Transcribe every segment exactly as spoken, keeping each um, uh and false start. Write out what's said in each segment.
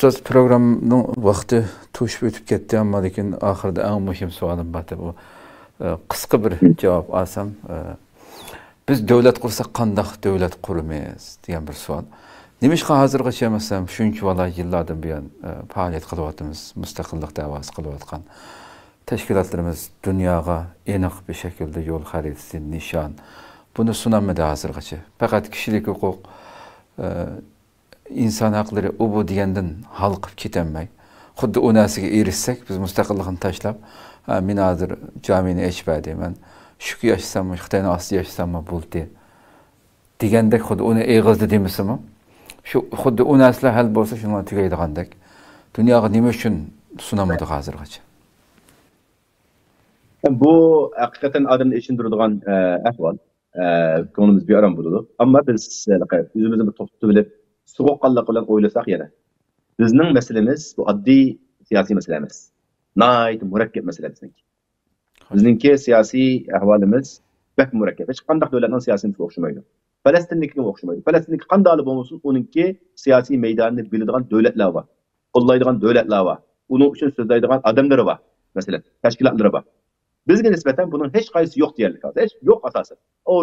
ئۇستاز، پروگراممىنىڭ ۋاقتى توشۇپ ئۆتۈپ كەتتى، ئەمما لېكىن ئاخىرىدا ئەڭ مۇھىم سوئالىم بار. بۇ، ئە، قىسقا بىر جاۋاب ئالسام، ئە، بىز دۆلەت قۇرساق قانداق دۆلەت قۇرىمىز دېگەن بىر سوئال. نېمىشقا ھازىرغىچە، مەسىلەن، شۇنچە بالا يىللاردىن بۇيان، ئە، پائالىيەت قىلىۋاتىمىز، مۇستەقىللىق دەۋاسى قىلىۋاتقان تەشكىلاتلىرىمىز دۇنياغا ئېنىق بىر شەكىلدە يول خەرىتىسى، نىشان، بۇنى سۇنالمىدى ھازىرغىچە. پەقەت كىشىلىك ھوقۇق، ئە، ئىنسان ھەقلىرى ئۇ بۇ دېگەندىن ھالقىپ كېتەلمەي، خۇددى ئۇ نەرسىگە ئېرىشسەك، بىز مۇستەقىللىقنى تاشلاپ، ھە، مەن ھازىر جامىنى ئېچىپ بەردىم، مەن شۇكى ياشىساممۇ، خىتاينىڭ ئاستىدا ياشىساممۇ بولدى دېگەندەك، خۇددى ئۇنى ئېغىزدا دېمىسىمۇ، شۇ خۇددى ئۇ نەرسىلەر ھەل بولسا شۇنىڭ تۈگەيدىغاندەك. دۇنياغا نېمە ئۈچۈن سۇنالمىدۇق ھازىرغىچە؟ بۇ ھەقىقەتەن ئادەمنى ئېچىندۇرىدىغان، ئە، ئەھۋال. ئە، كۆڭلىمىز بىئارام بولىدۇ. ئەمما بىز، ھېلىقى، ئۆزىمىزنى بىر توختىتىۋېلىپ، سوغۇققانلىق بىلەن ئويلىساق يەنە، بىزنىڭ مەسىلىمىز بۇ ئاددىي سىياسىي مەسىلە ئەمەس. ناھايىتى مۇرەككەپ مەسىلە بىزنىڭكى. بىزنىڭكى سىياسىي ئەھۋالىمىز بەك مۇرەككەپ. ھېچقانداق دۆلەتنىڭ سىياسىي نۇقتىسى ئوخشىمايدۇ. پەلەستىننىكىگە ئوخشىمايدۇ. پەلەستىننىكى قانداقلا بولمىسۇن، ئۇنىڭكى سىياسىي مەيدانىنى بىلىدىغان دۆلەتلەر بار. قوللايدىغان دۆلەتلەر بار. ئۇنىڭ ئۈچۈن سۆزلەيدىغان ئادەملىرى بار. مەسىلەن، تەشكىلاتلىرى بار. بىزگە نىسبەتەن بۇنىڭ ھېچ قايسىسى يوق دېيەرلىك ھازىر. ھېچ يوق ئاساسەن. ئۇ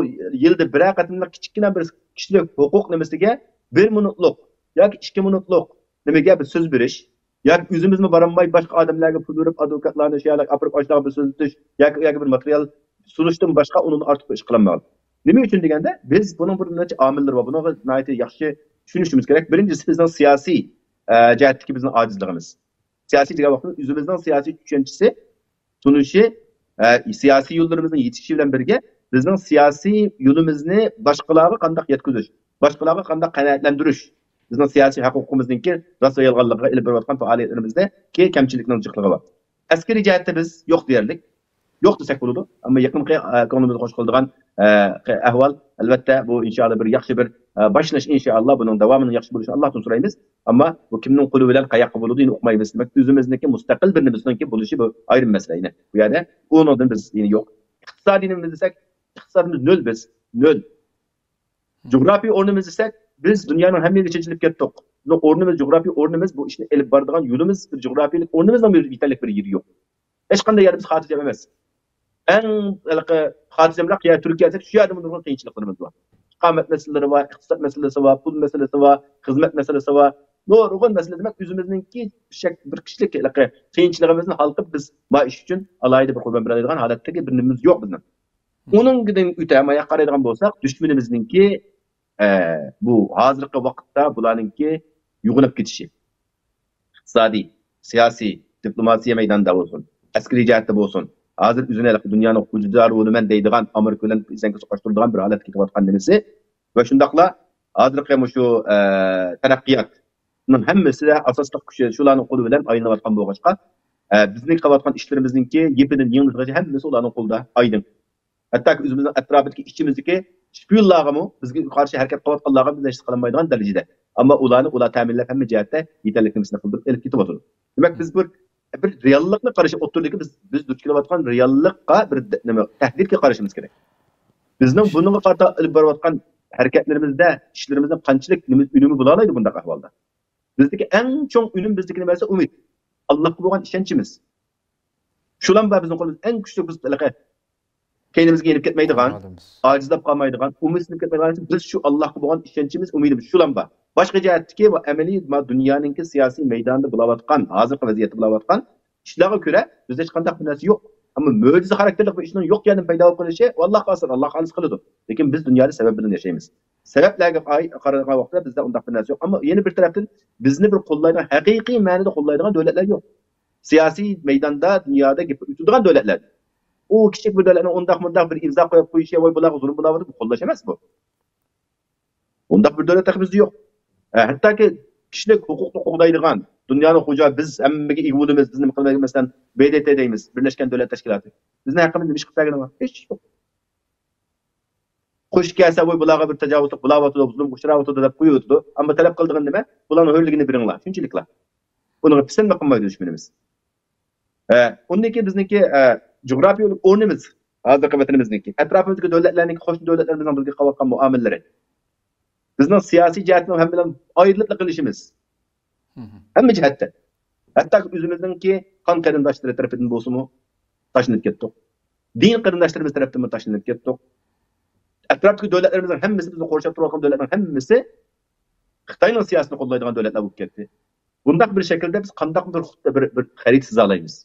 يىلدا بىرەر قېتىملىق كىچىككىنە بىر كىشىلىك ھوقۇق نېمىسىگە بىر مىنۇتلۇق ياكى ئىككى مىنۇتلۇق نېمىگە بىر سۆز بېرىش ياكى ئۆزىمىزمۇ بارالماي باشقا ئادەملەرگە پۇل بېرىپ، ئادۋوكاتلارنى شۇ يەرلەرگە ئاپىرىپ، ئاشۇلارغا بىر سۆزلىتىش ياكى، ياكى بىر ماتېرىيال سۇنۇشتىن باشقا ئۇنىڭدىن ئارتۇق بىر ئىش قىلالمىغان. نېمە ئۈچۈن دېگەندە، بىز بۇنىڭ بىر نەچچە ئامىللىرى بار. بۇنىڭغا ناھايىتى ياخشى چۈشىنىشىمىز كېرەك. بىرىنچىسى، بىزنىڭ سىياسىي، ئە، جەھەتتىكى بىزنىڭ ئاجىزلىقىمىز. سىياسىي دېگەن ۋاقىتتا ئۆزىمىزنىڭ سىياسىي چۈشەنچىسى، تونۇشى، ئە، سىياسىي يوللىرىمىزنىڭ يېتىشىشى بىلەن بىرگە، بىزنىڭ سىياسىي يولىمىزنى باشقىلارغا قانداق يەتكۈزۈش، باشقىلارغا قانداق قانائەتلەندۈرۈش، بىزنىڭ سىياسىي ھەق ھوقۇقىمىزنىڭكى راست ۋە يالغانلىقىغا ئېلىپ بېرىۋاتقان پائالىيەتلىرىمىزدىكى كەمچىلىكنىڭ جىقلىقى بار. ئەسكىرىي جەھەتتە بىز يوق دېيەرلىك. يوق دېسەك بولىدۇ. ئەمما يېقىنقى، ئە، كۆڭلىمىزنى خۇش قىلىدىغان، ئە، ئەھۋال، ئەلۋەتتە، بۇ ئىنشائاللا بىر ياخشى بىر، ئە، باشلىنىش، ئىنشائاللا بۇنىڭ داۋامىنىڭ ياخشى بولۇشىنى ئاللاھتىن سورايمىز. ئەمما بۇ كىمنىڭ قولى بىلەن قاياققا بولىدۇ، يەنە ئۇقمايمىز. دېمەك، ئۆزىمىزنىڭكى مۇستەقىل بىر نېمىسىنىڭكى بولۇشى بۇ ئايرىم مەسىلە. يەنە بۇ يەردە ئۇنىڭدىن بىز يەنە يوق. ئىقتىسادىي نېمىمىز دېسەك، ئىقتىسادىمىز نۆل بىز، نۆل. جۇغراپىي ئورنىمىز دېسەك، بىز دۇنيانىڭ ھەممە يېرىگە چېچىلىپ كەتتۇق. بىزنىڭ ئورنىمىز، جۇغراپىي ئورنىمىز، بۇ ئىشنى ئېلىپ بارىدىغان يولىمىز، بىر جۇغراپىيلىق ئورنىمىزنىڭ بىر يېتەرلىك بىر يېرى يوق. ھېچقانداق يەردە بىز خاتىرجەم ئەمەس. ئەڭ ھېلىقى خاتىرجەمراق يەر تۈركىيە دېسەك، شۇ يەردىمۇ نۇرغۇن قىيىنچىلىقلىرىمىز بار. ئىقامەت مەسىلىلىرى بار، ئىقتىساد مەسىلىسى بار، پۇل مەسىلىسى بار، خىزمەت مەسىلىسى بار. نۇرغۇن مەسىلە، دېمەك، ئۆزىمىزنىڭكى شەك-، بىر كىشىلىك ھېلىقى قىيىنچىلىقىمىزنى ھالقىپ، بىز ما ئىش ئۈچۈن ئالاھىدە بىر قۇربان بېرەلەيدىغان ھالەتتىكى بىر نېمىمىز يوق بىزنىڭ. ئۇنىڭدىن ئۆتە، ماياققا قارايدىغان بولساق، دۈشمىنىمىزنىڭكى، ئە، بۇ ھازىرقى ۋاقىتتا بۇلارنىڭكى يوغىنىپ كېتىشى. ئىقتىسادىي، سىياسىي، دىپلوماتىيە مەيدانىدا بولسۇن، ئەسكىرىي جەھەتتە بولسۇن، ھازىر ئۆزىنى ھېلىقى دۇنيانىڭ خوجىدارى بولىمەن دەيدىغان ئامېرىكا بىلەن سەڭگە سوقۇشتۇرىدىغان بىر ھالەتكە كېتىۋاتقان نېمىسى ۋە شۇنداقلا ھازىرقى مۇشۇ، ئە، تەرەققىياتنىڭ ھەممىسىدە ئاساسلىق كۈچى شۇلارنىڭ قولى بىلەن ئايلىنىۋاتقان بولغاچقا، ئە، بىزنىڭ قىلىۋاتقان ئىشلىرىمىزنىڭكى يېپىدىن يېڭىمىزغىچە ھەممىسى ئۇلارنىڭ قولىدا ئايدىڭ. ھەتتاكى ئۆزىمىزنىڭ ئەتراپىدىكى ئىچىمىزدىكى شپىيونلارغىمۇ، بىزگە قارشى ھەرىكەت قىلىۋاتقانلارغىمۇ بىز ھېچ قىلالمايدىغان دەرىجىدە. ئەمما ئۇلارنى، ئۇلار تەمىنلەپ ھەممە جەھەتتە يېتەرلىك نېمىسىنى قىلدۇرۇپ ئېلىپ كېتىۋاتىدۇ. دېمەك، بىز بىر، بىر رېئاللىقنى قارىشى ئوتتۇرىدىكى بىز، بىز دۇچ كېلىۋاتقان رېئاللىققا بىر دە-، نېمە، تەھدىتكە قارىشىمىز كېرەك. بىزنىڭ بۇنىڭغا قارىتا ئېلىپ بېرىۋاتقان ھەرىكەتلىرىمىزدە، ئىشلىرىمىزنىڭ قانچىلىك نېمە ئۈنۈمى بولالايدۇ بۇنداق ئەھۋالدا؟ بىزدىكى ئەڭ چوڭ ئۈنۈم، بىزدىكى نېمە دېسە، ئۈمىد. ئاللاھقا بولغان ئىشەنچىمىز. شۇلام بار بىزنىڭ قولىمىزدا ئەڭ كۈچلۈك بىز ھېلىقى كەينىمىزگە يېنىپ كەتمەيدىغان، ئالىمىز. ئاجىزلاپ قالمايدىغان، ئۈمىدسىزلىنىپ كەتمەيدىغان، بىز شۇ ئاللاھقا بولغان ئىشەنچىمىز، ئۈمىدىمىز شۇلام بار. باشقا جەھەتتىكى ۋە ئەمەلىي ما دۇنيانىڭكى سىياسىي مەيدانىدا بولاۋاتقان، ھازىرقى ۋەزىيەتتە بولاۋاتقان ئىشلارغا كۆرە بىزدە ھېچقانداق بىر نەرسە يوق. ئەمما مۆجىزە خاراكتېرلىك بىر ئىشنىڭ يوق يەردىن پەيدا بولۇپ قېلىشى، ئۇ ئاللاھقا ئاسان، ئاللاھ خالىس قىلىدۇ. لېكىن بىز دۇنيادا سەۋەب بىلەن ياشايمىز. سەۋەبلەرگە ئاي-، قارىغان ۋاقىتتا بىزدە ئۇنداق بىر نەرسە يوق. ئەمما يەنە بىر تەرەپتىن بىزنى بىر قوللايدىغان، ھەقىقىي مەنىدە قوللايدىغان دۆلەتلەر يوق. سىياسىي مەيداندا دۇنيادا گەپ ئۆتىدىغان دۆلەتلەر. ئۇ كىچىك بىر دۆلەتنىڭ ئۇنداق مۇنداق بىر ئىمزا قويۇپ قويۇشى، ۋاي بۇلارغا زۇلۇم بولاۋاتىدۇ، بۇ قوللاش ئەمەس بۇ. ئۇنداق بىر دۆلەت تېخى بىزدە يوق. ھە، ھەتتاكى كىشىلىك ھوقۇقنى قوغدايدىغان، دۇنيانىڭ خوجا، بىز ھەممىگە ئىگە بولىمىز، بىز نېمە قىلمايمىز، مەسىلەن، ب د ت دەيمىز، بىرلەشكەن دۆلەت تەشكىلاتى. بىزنىڭ ھەققىمىزدە نېمە ئىش قىلىپ بەرگىنى بار؟ ھېچ يوق. قوشۇپ كەلسە، ۋاي، بۇلارغا بىر تاجاۋۇزلۇق بولاۋاتىدۇ، زۇلۇمغا ئۇچراۋاتىدۇ دەپ قويۇۋېتىدۇ. ئەمما تەلەپ قىلىدىغىنى نېمە؟ بۇلارنىڭ ھۆرلۈكىنى بېرىڭلار، شۇنچىلىكلا. ئۇنىڭغا پىسەنتمۇ قىلمايدۇ دۈشمىنىمىز. ئە، ئۇندىن كېيىن بىزنىڭكى، ئە، جۇغراپىيەلىك ئورنىمىز، ھازىرقى ۋەتىنىمىزنىڭكى، ئەتراپىمىزدىكى دۆلەتلەرنىڭكى، قوشنا دۆلەتلەر بىزنىڭ بىزگە قىلىۋاتقان مۇئامىلىلىرى. بىزنىڭ سىياسىي جەھەتتىن ھەممە بىلەن ئايرىلىپلا قېلىشىمىز. ھەممە جەھەتتە. ھەتتاكى ئۆزىمىزنىڭكى قان قېرىنداشلىرى تەرىپىدىن بولسىمۇ تاشلىنىپ كەتتۇق. دىن قېرىنداشلىرىمىز تەرىپىدىنمۇ تاشلىنىپ كەتتۇق. ئەتراپتىكى دۆلەتلىرىمىزنىڭ ھەممىسى، بىزنى قورشاپ تۇرۇۋاتقان دۆلەتنىڭ ھەممىسى خىتاينىڭ سىياسىتىنى قوللايدىغان دۆلەتلەر بولۇپ كەتتى. بۇنداق بىر شەكىلدە بىز قانداق بىر، بىر، بىر خەرىتە سىزالايمىز؟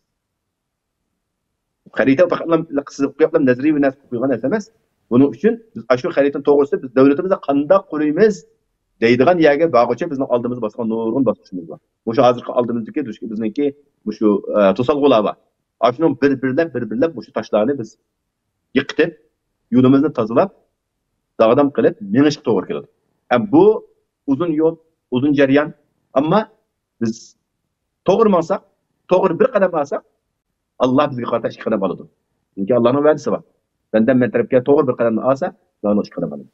خەرىتە پەقەتلا سىزىپ قويۇپلا نەزەرىيە بىر نەرسە قويغان نەرسە ئەمەس. بۇنىڭ ئۈچۈن بىز ئاشۇ خەرىتىنى توغرىسىدا بىز دۆلىتىمىزنى قانداق قۇرىمىز دەيدىغان يەرگە بارغۇچە بىزنىڭ ئالدىمىزدا باسقان نۇرغۇن باسقۇچىمىز بار. مۇشۇ ھازىرقى ئالدىمىزدىكى بىزنىڭكى مۇشۇ، ئە، توسالغۇلار بار. ئاشۇنىڭ بىر بىرلەپ، بىر بىرلەپ مۇشۇ تاشلارنى بىز يىقىتىپ، يولىمىزنى تازىلاپ، داغدام قىلىپ مېڭىشقا توغرا كېلىدۇ. ھەم بۇ ئۇزۇن يول، ئۇزۇن جەريان. ئەمما بىز توغرا ماڭساق، توغرا بىر قەدەم بارساق، ئاللا بىزگە قارىتا ئىككى قەدەم ئالىدۇ. چۈنكى ئاللانىڭ ۋەدىسى بار. بەندەم مەن تەرەپكە توغرا بىر قەدەمنى ئالسا، مەن ئۇنىڭغا ئىككى قەدەم ئالىمەن.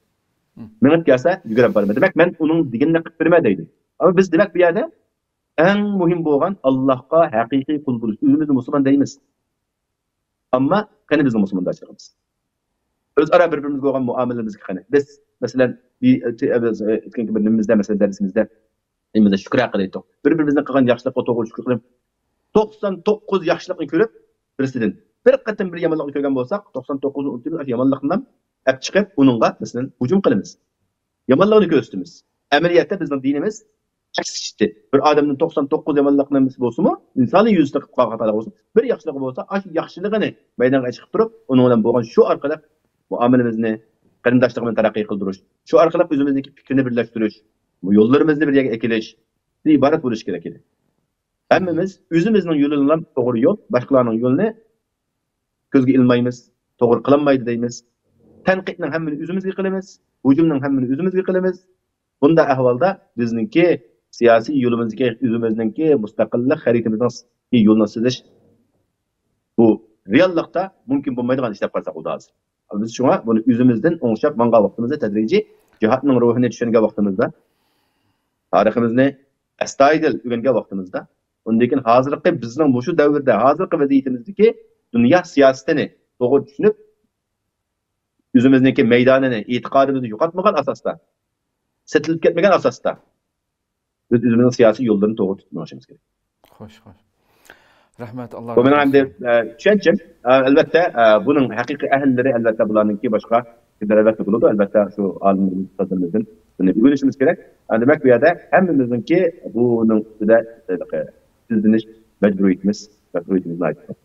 مېڭىپ كەلسە، يۈگۈرۈپ بارىمەن. دېمەك، مەن ئۇنىڭ دېگىنىنى قىلىپ بېرىمەن دەيدۇ. ئەمما بىز، دېمەك، بۇ يەردە ئەڭ مۇھىم بولغان ئاللاھقا ھەقىقىي قۇل بولۇش. ئۆزىمىزنى مۇسۇلمان دەيمىز. ئەمما قېنى بىزنىڭ مۇسۇلماندارچىلىقىمىز؟ ئۆزئارا بىر-بىرىمىزگە بولغان مۇئامىلىمىزگە قېنى؟ بىز، مەسىلەن، بىر، ئۆتكەنكى بىر نېمىمىزدە، مەسىلەن، دەرسىمىزدە، نېمىمىزدە شۈكۈر ھەققىدە ئېيتتۇق. بىر-بىرىمىزنىڭ قىلغان ياخشىلىققا توغرا شۈكۈر قىلىپ، توقسان توققۇز ياخشىلىقنى كۆرۈپ، بىرسىدىن بىر قېتىم بىر يامانلىقنى كۆرگەن بولساق، توقسان توققۇزنى ئۇنتۇيمىز، ئاشۇ يامانلىقنى ئەپ چىقىپ، ئۇنىڭغا، مەسىلەن، ھۇجۇم قىلىمىز. يامانلىقنى كۆرسىتىمىز. ئەمەلىيەتتە بىزنىڭ دىنىمىز ئەكسىچە. بىر ئادەمنىڭ توقسان توققۇز يامانلىقنى بولسىمۇ، ئىنسانىي يۈزىسىدە قىلىپ قالغان خاتالىقى بولسا، بىر ياخشىلىقى بولسا، ئاشۇ ياخشىلىقىنى مەيدانغا چىقىپ تۇرۇپ، ئۇنىڭ بىلەن بولغان شۇ ئارقىلىق مۇئامىلىمىزنى، قېرىنداشلىقىمىزنى تەرەققىي قىلدۇرۇش، شۇ ئارقىلىق ئۆزىمىزنىڭكى پىكرىنى بىرلەشتۈرۈش، يوللىرىمىزنى بىر يەرگە ئەكېلىش، ئىبارەت بولۇشى كېرەك ئىدى. ھەممىمىز ئۆزىمىزنىڭ يولىنىلا توغرا يول، باشقىلارنىڭ يولىنى كۆزگە ئىلمايمىز، توغرا قىلالمايدۇ دەيمىز. تەنقىدنىڭ ھەممىنى ئۆزىمىزگە قىلىمىز، ھۇجۇمنىڭ ھەممىنى ئۆزىمىزگە قىلىمىز. بۇنداق ئەھۋالدا بىزنىڭكى سىياسىي يولىمىزدىكى ئۆزىمىزنىڭكى مۇستەقىللىق خەرىتىمىزنىڭ يولىنى سىزىش، بۇ رېئاللىقتا مۇمكىن بولمايدىغان ئىش دەپ قارىساق بولىدۇ ھازىر. بىز شۇڭا بۇنى ئۆزىمىزدىن ئوڭشاپ ماڭغان ۋاقتىمىزدا، تەدرىجىي جىھادنىڭ روھىنى چۈشەنگەن ۋاقتىمىزدا، تارىخىمىزنى ئەستايىدىل ئۆگەنگەن ۋاقتىمىزدا، ئۇندىن كېيىن ھازىرقى بىزنىڭ مۇشۇ دەۋردە، ھازىرقى ۋەزىيىتىمىزدىكى دۇنيا سىياسىتىنى توغرا چۈشىنىپ، ئۆزىمىزنىڭكى مەيدانىنى، ئېتىقادىمىزنى يوقاتمىغان ئاساستا، سېتىلىپ كەتمىگەن ئاساستا، بىز ئۆزىمىزنىڭ سىياسىي يوللىرىنى توغرا تۇتۇپ مېڭىشىمىز كېرەك. خوش، خوش. رەھمەت، ئاللا بۇ مېنىڭ ئەمدى، ئە، چۈشەنچەم. ئە، ئەلۋەتتە، ئە، بۇنىڭ ھەقىقىي ئەھلىلىرى، ئەلۋەتتە، بۇلارنىڭكى باشقا پىكىرلەر، ئەلۋەتتە، بولىدۇ. ئەلۋەتتە، شۇ ئالىملىرىمىز، ئۇستازلىرىمىزدىن بۇنى ئۆگىنىشىمىز كېرەك. ئە، دېمەك، بۇ يەردە ھەممىمىزنىڭكى بۇنىڭ ئۈستىدە، ئە، ئىزدىنىش مەجبۇرىيىتىمىز، مەجبۇرىيىتىمىز ناھايىتى چوڭ.